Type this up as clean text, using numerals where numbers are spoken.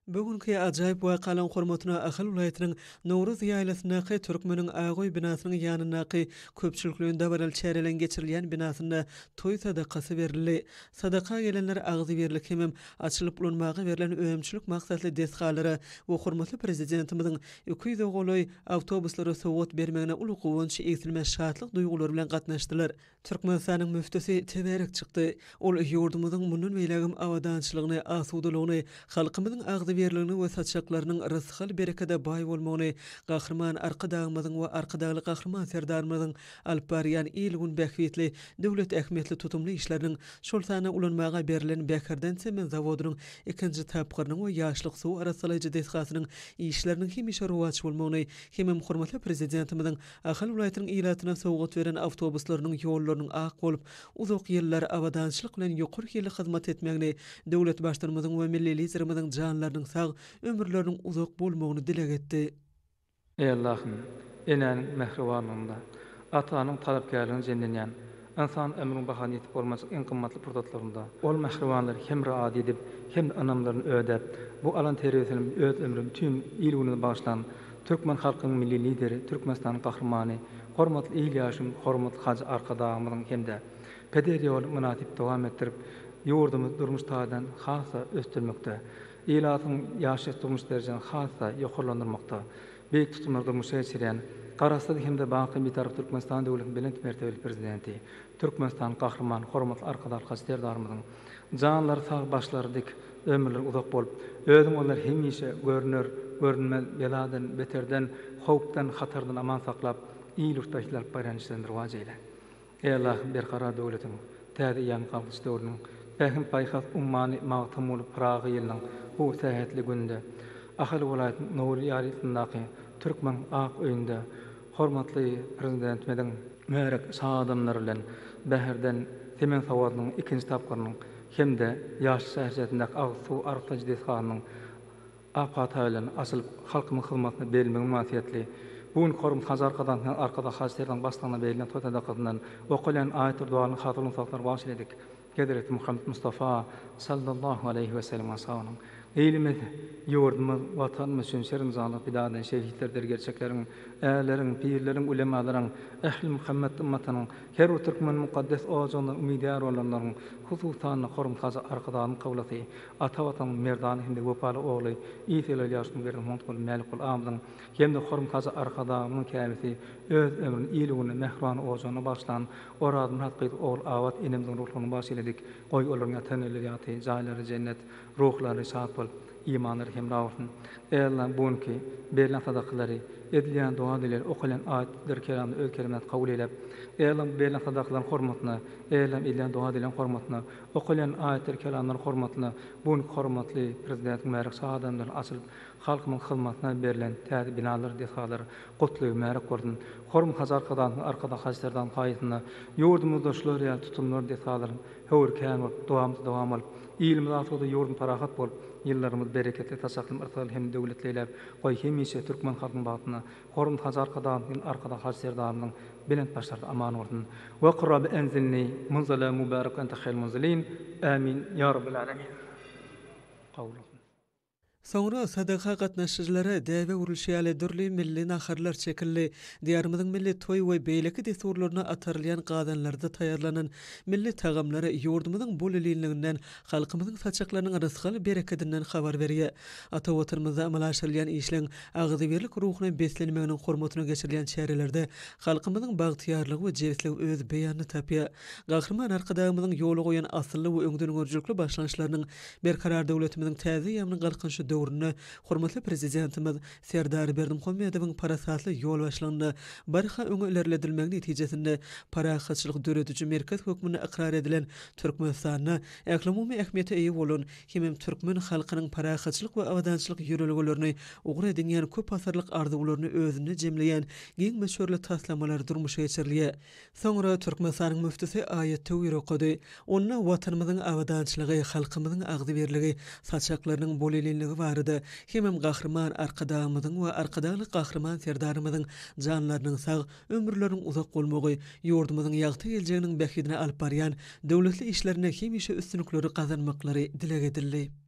Bu günki ajaýyp wakalaryň hormatyna Ahal welaýatynyň Nowruz ýaýlasyndaky Türkmeniň ak öýi binasynyň ýanyndaky köpçülikleýin dabaraly çäreleriň geçirilýän binasynda toý sadakasy berildi. Sadaka gelenler agzybirlik hemem açylyp ulanmaga berlen önümçilik maksatly desgalara we hormatly Prezidentimiziň 200-e golaý awtobuslara sowgat bermegine uly guwanç, egsilmez şatlyk duýgulary bilen gatnaşdylar. Türkmenistanyň müftüsi tebärek çykdy. Ol ýurdumyzyň mundan beýlägem abadançylygyny, asudalygyny, halkymyzyň agzybirligini we saçaklarynyň rysgal-berekede baý bolmagyny Gahryman Arkadagymyzyň we Arkadagly Gahryman Serdarymyzyň alyp barýan il-gün bähbitli, döwlet ähmiýetli tutumly işleriniň, şol sanda ulanmaga berlen Bäherden sement zawodynyň ikinji tapgyrynyň we Ýaşlyk suw arassalaýjy desgasynyň işleriniň hemişe rowaç bolmagyny hemem hormatly Prezidentimiziň Ahal welaýatynyň ilatyna sowgat beren awtobuslarynyň ýollarynyň ak bolup, uzak ýyllar abadançylyk bilen ýokary hilli hyzmat etmegini, döwlet Baştutanymyzyň we milli Liderimiziň janlarynyň sag, ömürleriniň uzak bolmagyny dileg etdi. Eý Allahym! Enäniň mähribanlygynda, atanyň talapkärliginde jemlenýän, ynsan ömrüniň bahasyna ýetip bolmajak iň gymmatly pursatlarynda, ol mähribanlary hem razy edip, hem-de ynamlaryny ödäp, bu alan terbiýesini öz ömrüni bütin il-gününe bagyşlan Türkmen halkynyň Milli Lideri, Türkmenistanyň Gahrymany, hormatly il ýaşuly hormatly hajy Arkadagymyzyň hem-de peder ýoluny mynasyp dowam etdirip, ýurdumyzy durmuş taýdan has-da ösdürmekde, ilatyň ýaşaýyş-durmuş derejesini has-da ýokarlandyrmakda beýik tutumlary durmuşa geçirýän Garaşsyz hem-de baky Bitarap Türkmenistan döwletiniň belent mertebeli Prezidenti, Türkmenistanyň Gahrymany hormatly Arkadagly hajy Serdarymyzyň Janlary sag, başlary dik, ömürleri uzak bolup, özüň olary hemişe görner, görünmez beladan, beterden, howpdan, hatardan aman saklap, il-ýurtda hil alyp barýan işlerini rowaç eýle. Eý Allahym, Berkarar döwletiň täze eýýamyň Galkynyş döwrüniň Pähim-paýhas ummany Magtymguly Pyragy ýylynyň bu sähetli gününde Ahal welaýatynyň Nowruz ýaýlasyndaky Türkmeniň ak öýünde Hormatly Prezidentimiziň mübärek şa adamlary bilen Bäherden sement zawodynyň ikinji tapgyrynyň hem-de Ýaşyl şäherçesindäki agyz suw arassaýjy desgasynyň ak pata bilen açylyp, halkymyzyň hyzmatyna berilmegi mynasybetli, bu günki hormatly Hajy Arkadagymyzyň Arkadag Hajy Serdaryň başlygynda berilýän toý sadakasyndan okalýan aýatdyr dogalaryň hasyl nusgasyny bagyş eýledik. Hezreti Muhammet Mustafa sallallahu aleýhi we sellem ashabynyň, ilimiz, ýurdumyz, Watanymyz üçin şirin janly pida eden şehitlerdir gerçekleriň, ärleriň, pirleriň, ulemalaryň, ähli Muhammet ymmatynyň, her bir türkmeniň mukaddes ojagyndan umydygär bolanlaryň, hususan-da, hormatly Hajy Arkadagyň kyblasy, ata Watanyň merdana hem-de wepaly ogly Isa Ylýasyň Berdimuhamet Mälikguly agamyzyň hem-de hormatly Hajy Arkadagymyzyň käbesi öz ömrüni il-güne, mähriban ojagyna bagyşlan Orazmyrat gyz Ogulabat enemiziň ruhlaryny bagyş eýledik. Goý, olaryň ýatan ýerleri ýagty, jaýlary jennet, ruhlary şat bolup, imanlary hemra bolsun. Eý Allam, bu günki berlen sadakalary, edilýän doga-dilegleri, okalýan aýatlar-keramlary öz keremiňden kabul eýläp, Eý Allam, bu berlen sadakalaryň hormatyna, Eý Allam, edilýän doga-dilegiň hormatyna, okalýan aýatlar-kelamlaryň hormatyna, bu günki hormatly Prezidentiň mübärek şahadanlary açylyp, halkymyzyň hyzmatyna berlen täze binalar, desgalar gutly mübärek bolsun! Hormatly Hajy Arkadagymyzyň Arkadag Hajy Serdaryň saýasynda ýurdumyzda şular ýaly tutumlar, desgalaryň höwri kän bolup, dowamata dowam bolup, ilimiz asuda, ýurdumyz parahat bolup, ýyllarymyz bereketli, saçakly, yrsgal hem döwletli eýläp, goý, hemişe türkmen halkynyň bagtyna Hormatly Hajy Arkadagymyzyň Arkadag Hajy Serdarymyzyň belent başlary aman bolsun! Wekur Rabbi enzilni munzala mubarek ente haýrul munzilin. Amin ýa Rabbel alemin. Kabul bolsun. Soňra sadaka gatnaşyjylara däbe öwrülişi ýaly dürli milli naharlar çekildi. Diýarymyzyň milli toý we beýleki dessurlaryna atarylýan gazanlarda taýýarlanan milli tagamlar ýurdumyzyň bolelinliginden, halkymyzyň saçaklarynyň rysgal-berekedinden habar berýär. Ata Watanymyzda amala aşyrylýan işleň agzybirlik ruhuna beslenmeginiň hormatyna geçirilýän çärelerde halkymyzyň bagtyýarlygy we jebisligi öz beýanyny tapýar. Gahryman Arkadagymyzyň ýola goýan asylly we öňdengörüjilikli başlangyçlarynyň Berkarar döwletimiziň täze eýýamynyň Galkynyşy döwründe hormatly Prezidentimiz Serdar Berdimuhamedowyň parasatly ýolbaşçylygynda barha öňe ilerledilmegi netijesinde parahatçylyk dörediji merkez hökmünde ykrar edilen Türkmenistanda ählumumy ähmiýete eýe bolan hemem türkmen halkynyň parahatçylyk we abadançylyk ýörelgelerini ugur edinýän köp asyrlyk arzuwlaryny özünde jemleýän giň möçberli taslamalar durmuşa geçirilýär. Soňra Türkmenistanyň müftüsi aýat-töwir okady. Onda Watanymyzyň abadançylygy, halkymyzyň agzybirligi, saçaklarynyň bolelinligi barada hemem Gahryman Arkadagymyzyň we Arkadagly Gahryman Serdarymyzyň janlarynyň sag, ömürleriniň uzak bolmagy, ýurdumyzyň ýagty geljeginiň bähbidine alyp barýan döwletli işlerinde hemişe üstünlikleri gazanmaklary dileg edildi.